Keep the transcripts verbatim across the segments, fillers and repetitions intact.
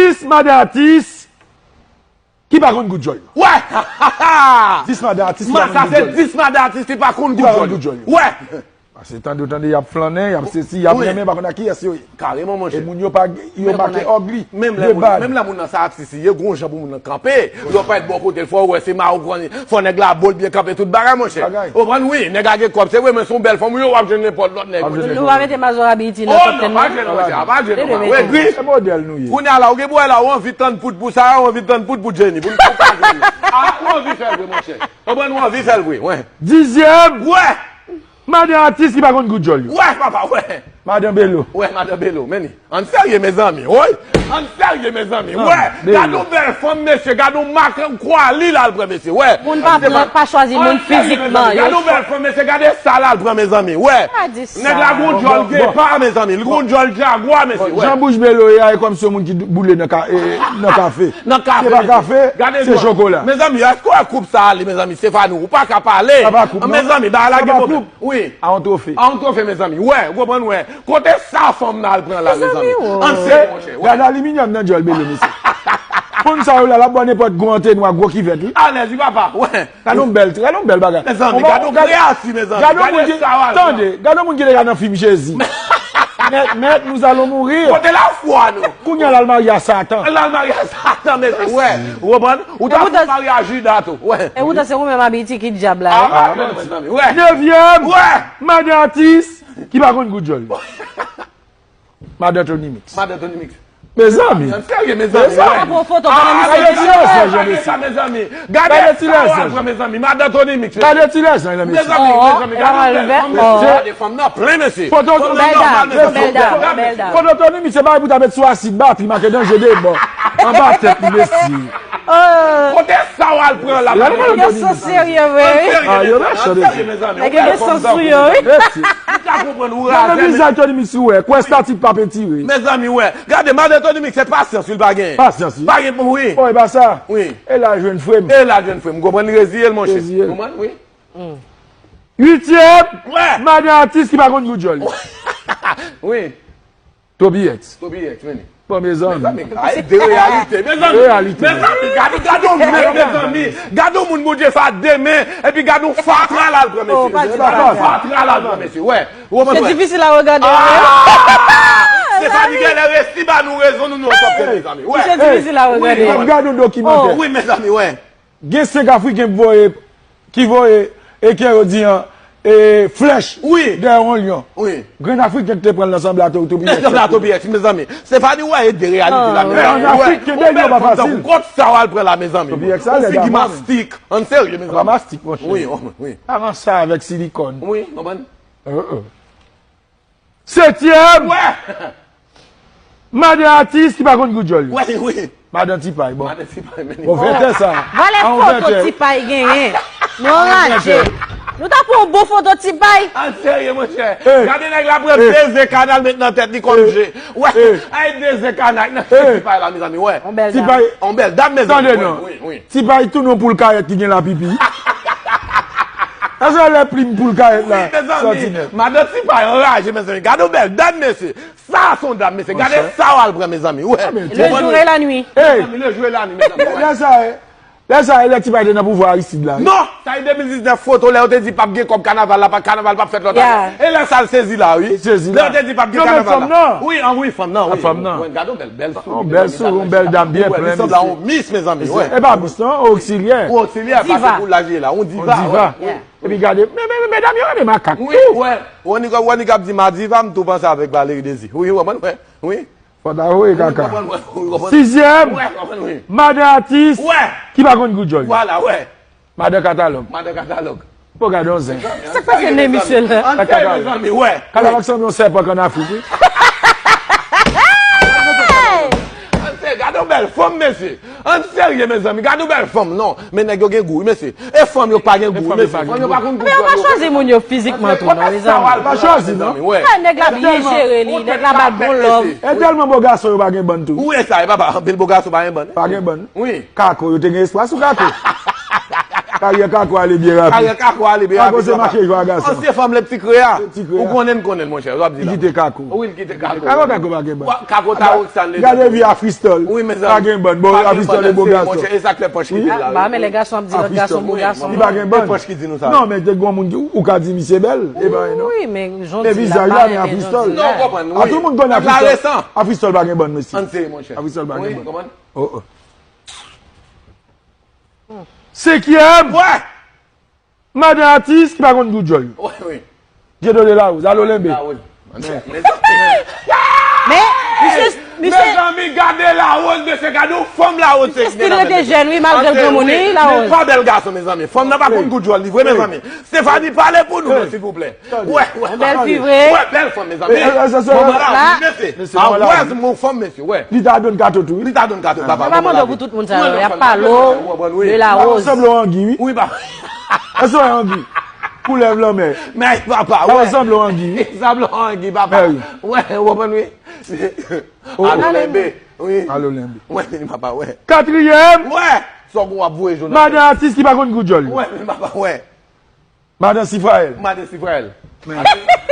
Dis madan atis ki pa konn gout djòl yo. Wè! Dis madan atis ki pa konn gout djòl yo. Dis madan atis ki pa konn gout djòl yo. Wè! Paske tande w tande y ap flannen, y ap sesi, y ap renmen, pa konn ak kiyès yo ye. Kareman, monchè. E moun yo pa, yo make ugly de bad. Menm lè moun nan sa atis li ye, gon jan pou moun nan kanpe. Lè w parèt bò kote l, fò w wè se mawon, fò nèg la bo l byen kanpe tout bagay, monchè. Ou konprann, wi, nèg la gen kòb, se vre, men se yon bèl fanm, wi, w ap jwenn nenpòt lòt nèg. Nou pa mete Mazora Beauty nan top ten non. Oh non, pa jwenn, monchè, pa jwenn, monchè. Wè, gri. Se modèl nou ye. Kounye a la, ou gen bwè la, ou anvi tann poud pou sa, ou anvi tann poud pou Jenny, pou n pa jwenn. A, ou anvi fè l vre, monchè. Ou konprann, ou anvi fè l vre, wè. Dizyèm. Wè. Madan atis ki pa konn gout djòl yo. Wè, papa, wè. Madan Belo. Wè, madan Belo, men li. Ann serye, mezanmi, woy. Ann serye, mezanmi, wè. Gade yon bèl fanm, mesye, gade yon mak kwali l al pran, mesye, wè. Moun pa pran, pa chwazi moun fizikman, yo. Gade yon bèl fanm, mesye, gade sa l al pran, mezanmi, wè. Nèg la gon djòl gepa, mezanmi, li gon djòl jagwa, mesye, wè. Jan bouch Belo ye a, e kòmsi yon moun ki boule nan ka-, e, nan kafe. Nan kafe, mesye. Se pa kafe, se chokola. Mezanmi, èske w wè koup sa ale, mezanmi, Stefani, ou pa ka pale. Sa pa koup, non. Mezanmi, bagay la gen pwoblèm. Wi. A yon twofe. A yon twofe, mezanmi. Wè, ou konprann, wè. Kote sa fanm nan al pran la, mezanmi? Ann serye, monchè, wè. Gade aliminyòm nan djòl Belo, mesye. Fanm sa yo la, l ap bwè nenpòt gwo antenwa, gwo kivèt, wi. Alèz, wi, papa, wè. Gade yon bèl, gade yon bèl bagay. Mezanmi, gade yon kreyati, mezanmi. Gade yon moun ki, tande, gade yon moun ki deja nan fim Jezi. Mèt, mèt, nous allons mourir. Kote lafwa nou? Kounye a l al marye a Satan. L al marye a Satan, mesye, wè. Ou konprann? Ou ta fè maryaj Jida tou. Wè. E poutan se ou menm Abiti ki dyab la, wi. Ah, mezanmi, wè. Nevyèm. Wè. Madan atis ki pa konn gout djòl. Madan Tony Mix. Madan Tony Mix. Mezanmi. Ann serye, mezanmi, wè. Mezanmi. Gade ti lèzanj, mesye. Gade ti lèzanj. Gade sa w ap pran, mezanmi. Madan Tony Mix, mesye. Gade ti lèzanj la, mesye. Mezanmi, mezanmi, gade yon bèl fanm, mesye. Gade fanm nan plen, mesye. Foto Tony Mix, se bagay pou ta met sou asid, batri, make danje de bò. Anba tèt li, mesye. Kote sa w al pran la? Nèg yo so serye vre, wi. Ann serye, mezanmi. Nèg yo gen sans sou yo, wi. Ou ka konprann, ou raze, men vizaj Tony Mix ou wè, kwè stati p ap etire. Mezanmi, wè. Gade, madan Tony Mix, se pasyans, wi, l pa gen. Pasyans, wi. Pa gen pou, wi. Bon, e pa sa. Wi. E l al jwenn frè m. E l al jwenn frè m. Ou konprann, li reziye l, monchè. Reziye l. Konprann, wi. Uityèm. Wè. Madan atis ki pa konn gout djòl yo. Wi. Toby X. Toby X, men li. Bon, mezanmi. Mezanmi, ay, de reyalite, mezanmi. Reyalite. Mezanmi, gade, gade yon nèg, mezanmi. Gade yon moun Bondye fè a de men, epi gade yon fatra l al pran, mesye. Fatra l al pran, mesye, wè. Ou konprann, wè. Se difisil a regade, wi. Ah! Stefani genlè resi ba nou rezon, nou, nou an top ten, mezanmi. Wè. Se difisil a regade. Wi, wi. Gade yon dokimantè. Wi, mezanmi, wè. Gen senk Afriken ki voye, ki voye, e ke yo di an, e, flèch dèyè yon lyon. Wi. Grenn Afriken ki te pran l nan sanble a Toby X. Sanble a Toby X, mezanmi. Stefani, wè, e de reyalite la, mezanmi. An Afrik, kenbe yo pa fasil. Kot sa w al pran la, mezanmi? Toby X, sa lèd a mwen. Figi mastik. Ann serye, mezanmi. Pa mastik, monchè. Wi, wi. Aranj sa avèk silikòn. Wi, konprann. Setyèm! Wè! Madan atis ki pa konn gout djòl yo. Wè, wi. Madan Tipay, bon. Madan Tipay, men li. Bon, vètè sa. Vale foto Tipay genyen. Nou anraje. Nou ta pran yon bon foto Tipay. Ann serye, monchè. Gade nèg la pran de ze kanal met nan tèt li kòm je. Wè, ay de ze kanal nan tèt Tipay la, mezanmi, wè. Yon bèl dam. Tipay, yon bèl dam, mezanmi. Tande non. Wi, wi. Tipay tou non poul kayèt ki gen lapipi. Èske lè plim poul kayèt la sòti nèt? Madan Tipay anraje, mezanmi. Gade yon bèl dam, mesye. Sa se yon dam, mesye. Gade sa w al pran, mezanmi. Wè. Le jour et la nuit. Mezanmi, le jour et la nuit, mezanmi. Lè sa, lè sa, lè Tipay te nan pouvwa Aristide la, wi. Non, sa e de mil diznèf foto, lè yo te di p ap gen kòb kanaval la, pa, kanaval p ap fèt lòt ane. E lè sa l sezi la, wi. Lè yo te di p ap gen kanaval la. Wi, an, wi, fanm nan, wi. Fanm nan. Wi, gade yon bèl, bèl souri. Yon bèl souri, yon bèl dam byen plen, mesye. Li sanble a yon mis, mezanmi, wè. E pa mis, non, yon oksilyè. Yon oksilyè, paske pou laj li ye la, yon diva, wè. Epi gade, men, men, men, medam yo renmen makak tou. Wi, wè. Wè nèg, wè nèg ap di Madiva, m tou panse avèk Valery Désir. Wi, ou konprann, wè. Wi. Fò ta voye kaka. Sizyèm, madan atis ki pa konn gout djòl. Vwala, wè. Madan katalòg. Madan katalòg. Bon, gade yon zen. Sa k pase nan emisyon la? Ann fè, mezanmi, wè. Katalòg sanble yon sèpan k ann Afrik, wi. Ann fè, gade yon bèl fanm, mesye. Ann serye, mezanmi. Gade yon bèl fanm, non. Men nèg yo gen gou, wi, mesye. E fanm yo k pa gen gou, wi, mesye. Fanm yo pa konn gou. Men yo pa chwazi moun yo fizikman tou, non, mezanmi. Pa chwazi, non. Nèg la byen jere li, nèg la ba l bon love. E tèlman bo gason yo pa gen bann tou. Ou wè sa, e papa, anpil bo gason pa gen bann. Pa gen bann. Wi. Kako, yo te gen espwa sou Kako. Karyè Kako ale byen rapid. Karyè Kako ale byen rapid. Kako se mache jwa gason. Ansyen fanm lè ti kre a. Ti kre a. Ou konnen, konnen, monchè. W ap di la. Li kite Kako. Wi, li kite Kako. Kako, Kako pa gen bann. Kako ta Roxane. Gade vi a Fristol. Wi, mezanmi. Pa gen bann. Bon, a Fristol e bo gason. Monchè, e sa k fè pòch kite la. Ba, men lè gason ap di lòt gason bo gason. Li pa gen bann. E pòch ki di nou sa. Non, men te gen moun ki, ou ka di misye bèl. E pa non. Wi, men jan di la pa renmen jan di la. Non, ou konprann, wi. A tout moun konn a Fristol. A Fristol pa gen bann, mesye. Ann serye, monchè. A Fristol pa gen bann. Oh, oh. Senkyèm. Wè! Madan atis ki pa konn gout djòl yo. Wi, wi. Dieudonné Larose, alo Lenbe. Larose. Men, misye, misye. Mezanmi, gade Larose, mesye, gade yon fanm Larose. Misye still rete jèn, wi, malgre l granmoun, wi, Larose. Men pa bèl gason, mezanmi. Fanm nan pa konn gout djòl li vre, mezanmi. Stéphanie, pale pou nou, non, silvouplè. Wè, wè. Yon bèl fi vre. Wè, bèl fanm, mezanmi. Manman la, mesye. A wè, yon fanm, mesye, wè. Li ta donn kato tou, wi. Li ta donn kato, papa. Mwen pa mande pou tout moun sa yo, y ap pale w de Larose. Sanble yon angi, wi. Wi, papa. Èske w wè angi? Koulèv lanmè. Men, papa, wè. Sanble yon angi, wi. Sanble yon angi, papa. Wè, w konprann, wi. Alo Lenbe, wi. Alo Lenbe. Wè, papa, wè. Katriyèm. Wè. Sa w ap voye jou nan. Madan atis ki pa konn gout djòl yo. Wè, men papa, wè. Madan Sifraèl. Madan Sifraèl.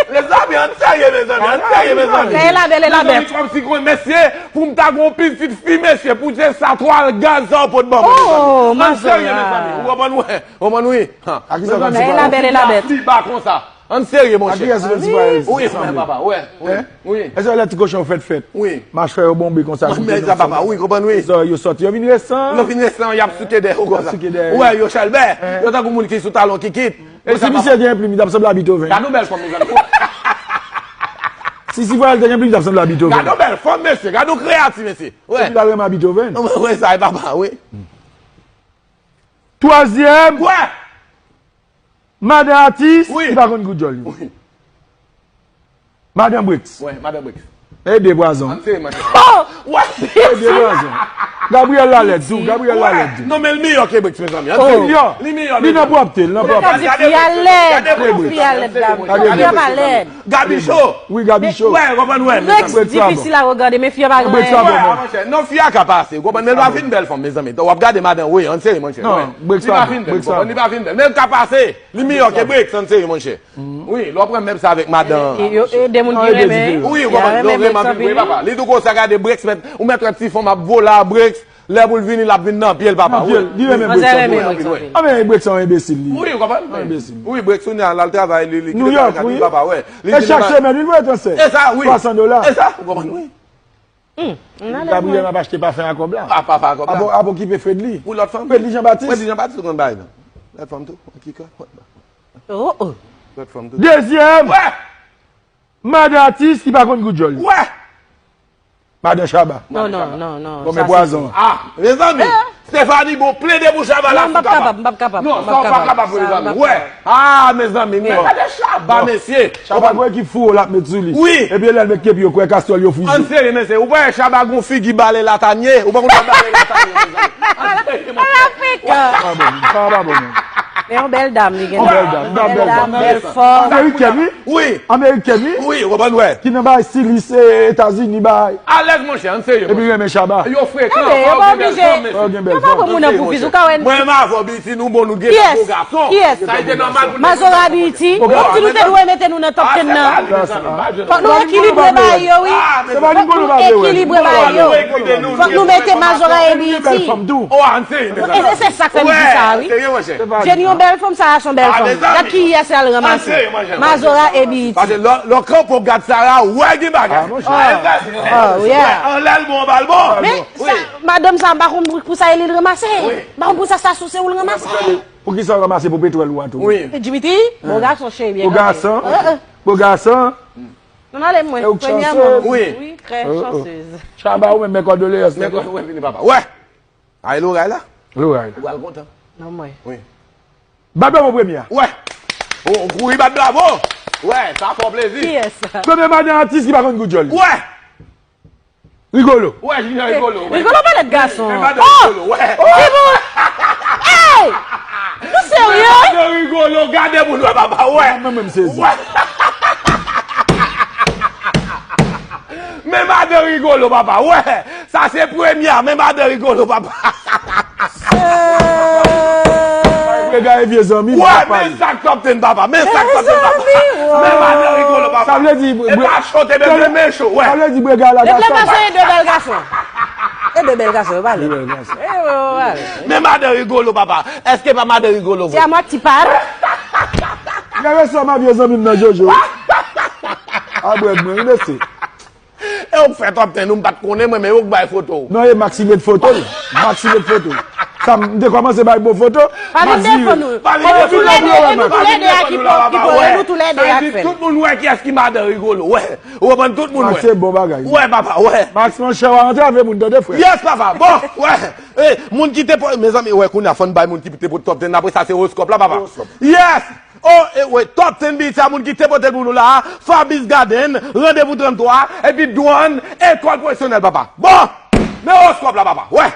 Mezanmi, ann serye, mezanmi, ann serye, mezanmi. Lè la bèl, lè la bèl. Mezanmi, kòmsi konn, mesye, pou m ta gon pitit fi, mesye, pou se sa twa gaz sa w pot ban mwen, mezanmi. Ann serye, mezanmi. Ou konprann, wè. Ou konprann, wi. Lè la bèl, lè la bèl. Li ba konsa. Ann serye, monchè. Ak kiyès Madan Sifraèl sanble? Wi, papa, wè, wi. Wi. Èske lè ti kochon fèt fèt? Wi. Machwè yo bonbe konsa, men sa, papa, wi, konprann, wi. Yo sòti, yo vin resan. Yo vin resan, y ap souke dèyè yo konsa. Y ap souke dèyè. Wè, yo chèlbè. Yo tankou moun ki sou talon kikit. E si misye te gen plim, li t ap sanble a Beethoven. Gade yon bèl fanm, mezanmi. Si Sifraèl te gen plim, li t ap sanble a Beethoven. Gade yon bèl fanm, mesye. Gade yon kreyati, mesye. Wè. Epi l al renmen a Beethoven. Wè, sa e papa, wi. Twazyèm. Wè. Madan atis ki pa konn gout djòl yo. Wi. Madan Brix. Wè, madan Brix. E de pwazon. Ann serye, monchè. Oh! Wè. E de pwazon. Gabriel la lèd tou, Gabriel la lèd tou. Non, men l miyò ke Brix, mezanmi. Ann serye. Li miyò. Li miyò, li nan pwòpte, li nan pwòpte. Gade fi a lèd. Fi a lèd, dam. Fi a pa lèd. Gabi cho. Wi, Gabi cho. Wè, konprann, wè. Brix difisil a regade, men fi a pa lèd. Wè, monchè. Non, fi a ka pase, ou konprann, men l pa fin bèl fanm, mezanmi. W ap gade madan, wi, ann serye, monchè. Non, Brix pa bon, Brix pa bon. Li pa fin bèl, men l ka pase. Li miyò ke Brix, ann serye, monchè. Wi, lè w pran mèb sa avèk madan. E, e, yo, e de moun ki renmen. Wi, yo renmen Brix anpil, wi, papa. Li tou konsa gade Brix, mèt, ou mèt wè ti fanm ap vole a Brix, lè pou l vini, l ap vin nan pye l, papa. Nan pye l, li renmen Brix anpil. A, men Brix se yon enbesil, li. Wi, ou konprann? Yon enbesil. Wi, Brix, kounye a, l al travay, li, li kite travay li, papa, wè. E chak semèn, li voye transfè. E sa, wi. Twa san dola. E sa, ou konprann, wi. Gabriel ap achte pafen a kòb la. A, pafen a kòb la. Ap okipe Fredly. Pou lòt fanm. Fredly Jean Baptiste. Fredly Jean Baptiste, ou konn bagay nan. Lòt fanm tou, an ki ka. Oh, oh. Lòt fanm tou. Dezyèm. Wè! Madan atis ki pa konn gout djòl. Wè! Madan Shabba. Non, non, non, non. Bon, men pwazon an. A, mezanmi. Stéphanie, bon, plede pou Shabba la, si w kapab. Non, m p ap kapab, m p ap kapab. Non, sa w pa kapab, mezanmi. Wè. A, mezanmi, men gade Shabba, mesye. Shabba gon ekip fouro l ap met sou li. Wi. Epi lè l met kepi yo, kwè kastòl yo frize. Ann serye, mesye. Ou pa wè Shabba gon figi bale latanye? Ou pa konn sa bale latanye, mezanmi? Ann serye, mesye. Sa pa bon, sa pa bon, men. Men yon bèl dam li gen. Yon bèl dam, yon bèl dam, bèl fòm. Amerikèn, wi. Wi. Amerikèn, wi. Wi, ou konprann, wè. Ki nan bay stilis, e, Etazini, bay. Alèz, monchè, ann serye, monchè. Epi renmen Shabba. Yo frekan, yo pa oblije. Yo pa pran moun nan pou fiz, ou ka wè. Mwen, m avè w, Biti, nou bon, nou gen bo gason. Kiyès? Sa te nòmal pou nou. Mazora Biti. Ou di nou te dwe mete nou nan top ten nan. Fòk nou ekilibre bagay yo, wi. Fòk nou ekilibre bagay yo. Fòk nou mete Mazora e Biti. Oh, ann serye, mezanmi. E se sa k fè m di sa, wi. Serye, monchè. Jenny, yon bèl fanm, sa a se yon bèl fanm. Gad kiyès l al ranmase. Mazora e Biti. Paske lè, lè w kanpe w gad Sara, w wè gen bagay. Ah, monchè. Oh, yeah. Anlè l bon, anba l bon. Men, sa, madanm sa, m pa konn pou sa e li l ranmase. M pa konn pou sa, sa sou se ou l ranmase. Pou ki sa w ranmase pou petwòl ou a tou? Wi. Dimitri, bo gason, cheri, byen kanpe. Bo gason. Bo gason. Non, ale mwen. Premyèman, wi, trè chansez. Shabba, ou menm, men kondoleyans. Men kondoleyans, vini, papa. Wè. Ay, loray la. Loray la. Ou pral kontan. Non, mwen. Wi. Bat bravo premye a. Wè. Ou, ou kouri bat bravo. Wè, sa fè w plezi. Kiyès sa? Premye madan atis ki pa konn gout djòl. Wè. Rigolo. Wè, Junior Rigolo. Rigolo pa lèd gason. Men madan Rigolo, wè. Ki pou. Ey! Nou serye? Men madan Rigolo, gade pou nou, papa, wè. Mwen menm sezi. Wè. Men madan Rigolo, papa, wè. Sa se premye a, men madan Rigolo, papa. Gade vye zanmi, wè, men sa k Top Ten, papa. Men sa k Top Ten, papa. Men madan Rigolo, papa. Sa vle di, e pa cho, te bebe, men cho, wè. Sa vle di, brega la gason. Gason, e de bèl gason. E de bèl gason, yo pale. Men madan Rigolo, papa. Èske pa madan Rigolo, vre? Se a mwa ti par. Gade sa, ma vye zanmi m nan Jojo. A brèd mwen, wi, mesye. E ou k fè Top Ten, ou m pa t konnen mwen, men ou k bay foto w. Non, e Max ki met foto l. Max ki met foto l. Sa m te kòmanse bay bon foto. Pa vin defo nou. Pa vin defo nou. Nou toulède, e nou toulède a ki pòv, ki pòv, e nou toulède a k fè l. Tout moun wè kiyès ki madan Rigolo, wè. Ou konprann, tout moun wè. Max se bon bagay. Wè, papa, wè. Max, monchè, w a antrave moun, tande, frè. Yes, papa, bon, wè. E, moun ki te pote, mezanmi, wè, kounye a, fò n bay moun ki te pote Top Ten, apre sa, se owoskòp la, papa. Yes! Oh, e, wè, Top Ten Beat, sa moun ki te pote l pou nou la, Fabrice Garden, Randevou trannntwa, epi Dwan, Ekòl Pwofesyonèl, papa. Bon! Men owoskòp la, papa. Wè!